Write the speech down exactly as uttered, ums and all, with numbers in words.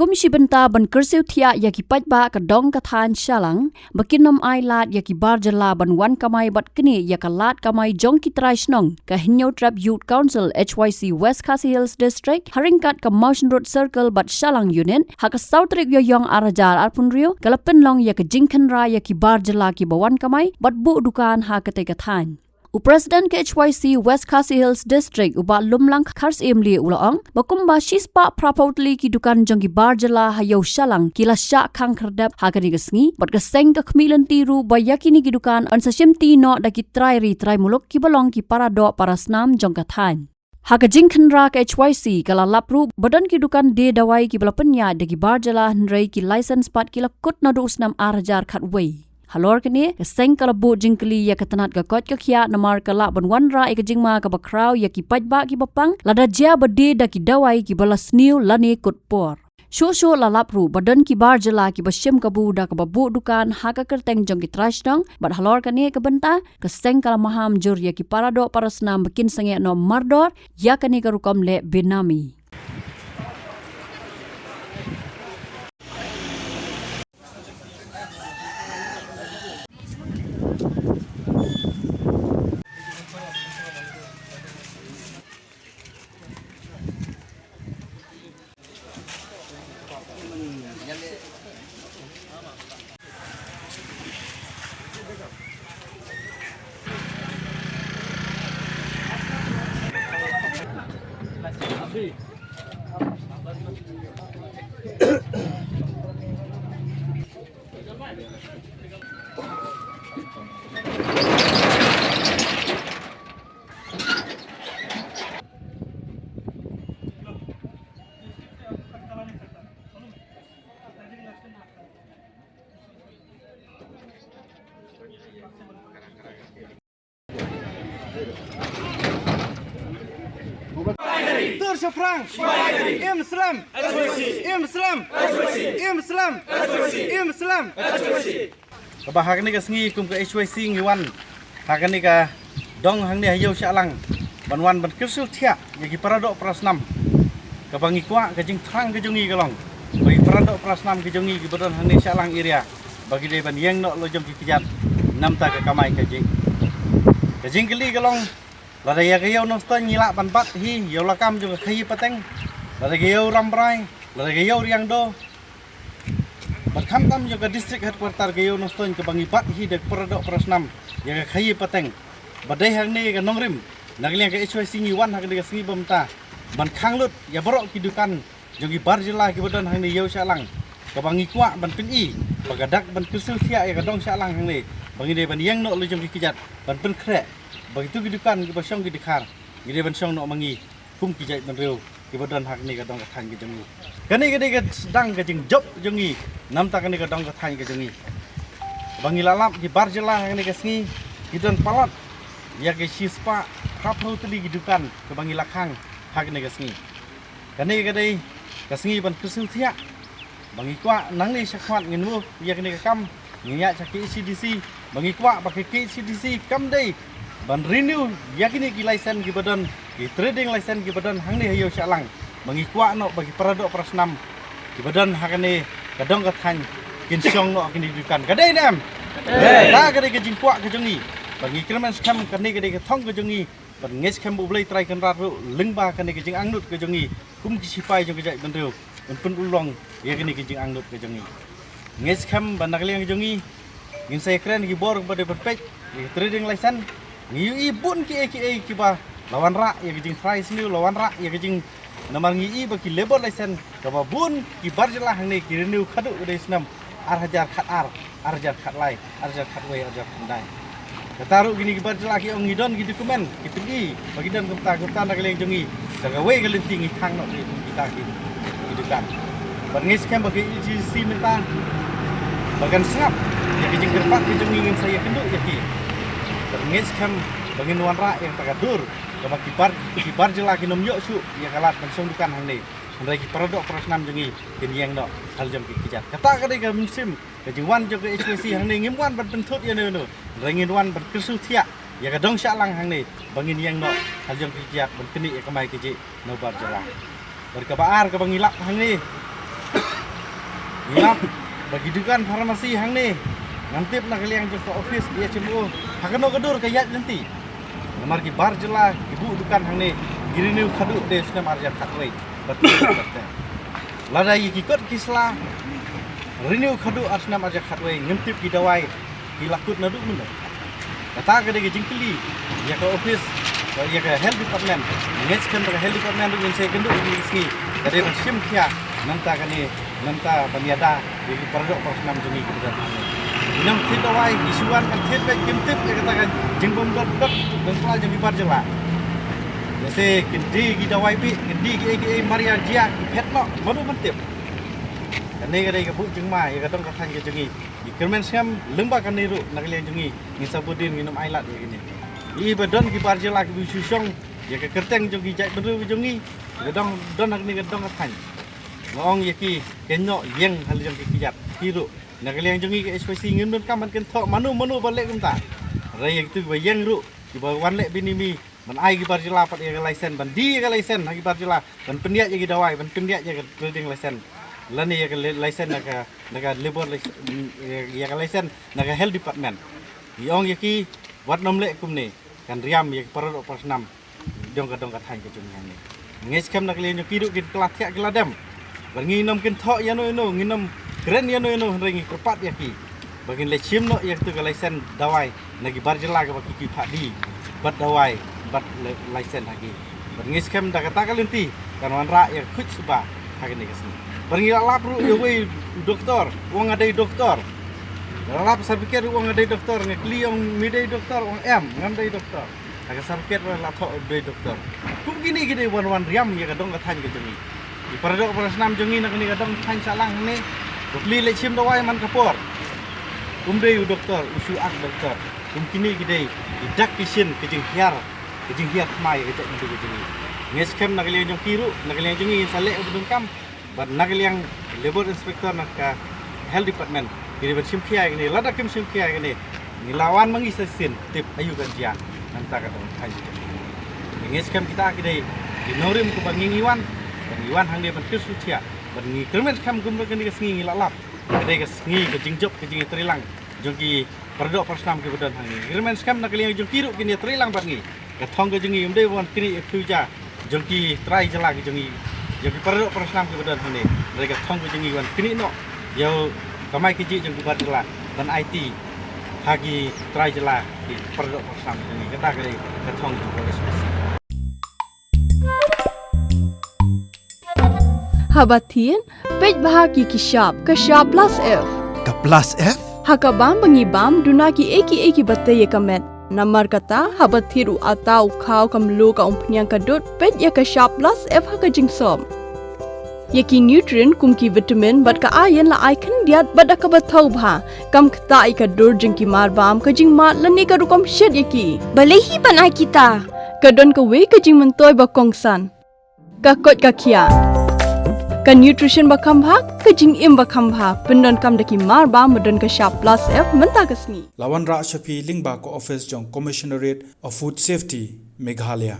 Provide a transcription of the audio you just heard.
Kum shi bynta ban kyrsiew thiah ïa ki paidbah ka dong ka thaiñ Shallang ba kin ym ai lad ïa ki bar jylla ban wan kamai bad knieh ïa ka lad kamai jong ki trai shnong, ka Hynñiewtrep Youth Council H Y C West Khasi Hills District, ha ryngkat ka Mawshynrut Circle bad Shallang Unit, ha ka saw tarik Ïaïong ar hajar arphew hynriew, ka la pynlong ïa ka jingkhynra ïa ki bar jylla kiba wan kamai bad buh dukan ha katei ka thaiñ. U President ka H Y C West Khasi Hills District, u Bah Lumlang Kharsyiem Lieh, u la ong ba kumba shispah phraphew tylli ki dukan jong ki bar jylla ha Ïew Shallang ki la shah khang khyrdep ha kane ka sngi, bad ka seng ka khmih lynti ruh ba ïa kine ki dukan yn sa shimti noh da ki trai ri trai muluk kiba long ki para doh para snam jong ka thaiñ. Ha ka jingkhynra ka H Y C ka la lap ruh ba don ki dukan die dawai kiba la pynïaid da ki bar jylla, hynrei ki license pat ki la kut naduh u snem ar hajar khatwei. Halor kane, ka seng ka la buh jingkylli ïa ka tnat ka koit ka khiah namar ka lah ban wanrah ïa ka jingma kaba khraw ïa ki paidbah kiba pang lada jia ba die da ki dawai kiba la sniew lane kut por. Shuh shuh la lap ruh ba don ki bar jylla kiba shim kabu da kaba buh dukan ha ka kyrteng jong ki trai shnong, bad halor kane ka bynta ka seng ka la maham jur ïa ki para doh para snam ba kin sangeh noh mardor ïa kane ka rukom leh benami. Tur shaphrang. Im slem. Im slem. Im slem. Im slem. Kaba ha kane ka sngi kum ka H Y C ngi wan ha kane ka dong hangne ha Ïew Shahlang ban wan ban kyrsiew thiah ïa ki para doh para snam. Kaba ngi kwah ka jingthrang ka jong ngi ka long ba ki para doh para snam ka jong ngi kiba don hangne Shahlang area ba ki dei ban ïeng noh la jong ki kjat namta ka kamai kajih. Ka jingkylli ka long, lada ïa ka Ïew Nongstoiñ ngi lah ban bat hi ïa u lakam jong ka khaïi pateng, lada ka Ïew Rambrai, lada ka Ïew Riangdo, bad khamtam jong ka district headquarter ka Ïew Nongstoiñ kaba ngi bat hi da ki para doh para snam ïa ka khaïi pateng. Ba dei hangne ka nongrim, na ka liang ka H Y C ngi wan ha kane ka sngi ba mynta ban khang lut ïa baroh ki dukan jong ki bar jylla kiba don hangne Ïew Shahlang, kaba ngi kwah ban pyni ba ka dak ban kyrsiew thiah ïa ka dong Shahlang hangne ba ngi dei ban ïeng noh la jong ki kjat ban pynkhreh ba kito ki dukan kiba shong ki dkhar ngi dei ban shong noh ma ngi kum ki jaitbynriew kiba don ha kane ka dong ka thaiñ ka jong ngi. Kane ka dei ka sdang ka jingjop jong ngi namta kane ka dong ka thaiñ ka jong ngi. Ba ngi la lap ki bar jylla ha kane ka sngi ki don palat ïa ki shispah phraphew tylli ki dukan kaba ngi la khang ha kane ka sngi. Kane ka dei ka sngi ban kyrsiew thiah ba ngi kwah nangne shakhmat ngin move ïa kane ka kam, ngin ïaid sha K H A D C ba ngi kwah ba ka K H A D C kam dei ban renew ïa kine ki license kiba don, ki trading license kiba don hangne ha Ïew Shahlang. Ba ngi kwah noh ba ki para doh para snam kiba don ha kane ka dong ka thaiñ kin shong noh ha kine ki dukan. Ka dei ne em? Dei. Ka dei ka jingkwah ka jong ngi. Ba ngi kyrmen skhem kane ka dei ka thong ka jong ngi. Bad ngi ngeit skhem ba U Blei Trai Kynrad ruh lyngba kane ka jingangnud ka jong ngi kum ki shipai jong ka jaitbynriew un pynurlong ïa kane ka jingangnud ka jong ngi. Ngi ngeit skhem ba na ka liang ka jong ngi ngin sa ïakren ki bor ba dei ban peit ïa ka trading license. Ngi ïohi bun kiei kiei kiba la wanrah ïa ka jingtrai sniew, la wanrah ïa ka jing Namar ngi i ba ki labour license kaba bun ki bar jylla hangne ki renew khadduh ka dei snem ar hajar khatar, ar hajar khatlai, ar hajar khatwei, ar hajar khyndai. Kata ruh kine ki bar jylla ki ong ngi don ki document, ki pyni ba ki don kumta, kumta na ka liang jong ngi. Da kawei ka lynti ngi khang noh ki, kita ki, ki dukan. Bad ngi skhem ba ki H A D C mynta ba kan sngap ïa ki jingkyrpad ki jong ngi, ngin sa ïakynduh ïa ki. Bad ngi skhem ba ngin wanrah ïa kata ka dur kaba ki bar, ki bar jylla kin ym ïoh shuh ïa ka lad ban shong dukan hangne. Hynrei ki paradoh parasnam jong ngi kin ïeng noh ha la jong ki kjat. Kata ka dei ka mynsiem ka jingwan jong ka H Y C hangne, ngim wan ban pynthut ïa uno uno. Hynrei ngin wan ban kyrsiew thiah ïa ka dong Shahlang hangne ba ngin ïeng noh ha la jong ki kjat ban knieh ïa ka kamai kajih na u bar jylla. Bad kaba ar kaba ngi lap hangne, Ngi ap ba ki dukan pharmacy hangne, ngan tip na ka liang jong ka office D H M O, ha kano ka dur ka ïaid lynti. Namar ki bar jylla ki buh dukan hangne, ki renew khadduh te snem ar hajar khatwei. Bad ki bar te, lada ïa ki kot ki sla renew khadduh ar snem ar hajar khatwei, ngim tip ki dawai ki la kut naduh mynno. Kata ka dei ka jingkylli ïa ka office, ïa ka health department. Ngeit skhem ba ka health department ruh ngin sa ïakynduh ïa kane ka sngi, ka dei ban shim khia na bynta kane, na bynta ban ïada ïa ki paradoh parasnam jong ngi kiba don hangne. Ngim tip dawai, ki shu wan kan thied beit, kim tip ïa kata ka jingbym don kot don sla jong ki bar jylla. Lehse kin die ki dawai beit, kin die kiei kiei mar ïa jia, ki phet noh, mano ban tip. Kane ka dei ka buh jingma ïa ka dong ka thaiñ ka jong ngi. Ngi kyrmen skhem lyngba kane ruh na ka liang jong ngi, ngin sa bud dien, ngin ym ailad ïa kine. Ngi i ba don ki bar jylla kiba shu shong ïa ka kyrteng jong ki jaitbynriew jong ngi, kiba don, don ha kane ka dong ka thaiñ. Nga ong ïa ki, kynnoh ïeng ha la jong ki kjat. Ki ruh na ka liang jong ngi ka H Y C ngim donkam ban kynthoh mano mano ba leh kumta. Hynrei ïa kitu kiba ïeng ruh, kiba wan leh bynmi, ban ai ki bar jylla pat ïa ka license, ban die ïa ka license ha ki bar jylla, ban pynïaid ïa ki dawai, ban pynïaid ïa ka trading license, lane ïa ka li-, license na ka, na ka labour lic-, ïa, ïa ka license na ka health department. Ngi ong ïa ki, wat nym leh kumne, kan riam ïa ki paradoh parasnam jong ka dong ka thaiñ ka jong ngi hangne. Ngeit skhem na ka liang jong ki ruh kin kylla thiah kylla dem. Bad ngin ym kynthoh ïano ïano, ngin ym kren ïano ïano, hynrei ngi kyrpad ïa ki ba kin leit shim noh ïa katu ka license dawai na ki bar jylla kaba ki, ki phah die bad dawai bad li-, license ha ki. Bad ngeit skhem da kata ka lynti kan wanrah ïa ka khuid suba ha kane ka sngi. Bad ngi la lap ruh ïa uwei u doktor, u ong nga dei doktor. Nga la lap certificate ruh, u ong nga dei doktor, nga kylli, u ong me dei doktor, u ong em, ngam dei doktor. Ha ka certificate ruh la thoh u dei doktor. Kum kine ki dei wan wan riam ïa ka dong ka thaiñ ka jong ngi. Ki paradoh parasnam jong ngi na kane ka dong thaiñ sahlang hangne, u kylli leit shim dawai man ka por, um dei u doktor, u shu act doktor. Kum kine ki dei ki dak ki shin ka jinghiar, ka jinghiar thma ïa ka jaitbynriew ka jong ngi. Ngeit skhem na ka liang jong ki ruh, na ka liang jong ngi ngin sa leh uba donkam. Bad na ka liang labour inspector na ka health department, ki dei ban shim khia ïa kane, lada kim shim khia ïa kane, ngi la wan ma ngi sa shisien tip aïu kan jia na bynta ka dong thaiñ. Ngi ngeit skhem kita ki dei ki nongrim kiba ngi, ngi wan, bad ngi wan hangne ban kyrsiew thiah, bad ngi kyrmen skhem kumba kane ka sngi ngi la lap, ka dei ka sngi ka jingjop, ka jingïatreilang jong ki paradoh parasnam kiba don hangne. Ngi kyrmen skhem na ka liang jong ki ruh kin ïatreilang bad ngi. Ka thong ka jong ngi ym dei ban knieh ïa ka kjut jong ki trai jylla ka jong ngi, jong ki paradoh parasnam kiba don hangne. Hynrei ka thong ka jong ngi ban knieh noh ïa u kamai kajih jong ki bar jylla, ban aiti ha ki trai jylla, ki paradoh parasnam ka jong ngi. Kata ka dei ka thong jong ka H Y C. Haba thied, peit bha ki shap, ka shap plus F. Ka plus F? Ha ka bam ba ngi bam, duna kiei kiei kiba tei ïa ka met. Namar kata, haba thied u atta, u khaw, ka mluh, ka umphniang, ka dud, peit ïa ka shap plus F ha ka jingsop. Ïa ki nutrient kum ki vitamin bad ka iron la ai khyndiat bad da kaba thaw bha. Kam ktah ïa ka dur jong ki mar bam, ka jingmad lane ka rukom shet ïa ki. Balei hi ban ai kita? Ka don kawei ka jingmyntoi ba kongsan. Ka koit ka khiah. Ka nutrition ba kham bha, ka jingim ba kham bha, pyndonkam da ki mar bam ba don ka shap plus F mynta ka sngi. La wanrah sha phi lyngba ka office jong Commissionerate of Food Safety, Meghalaya.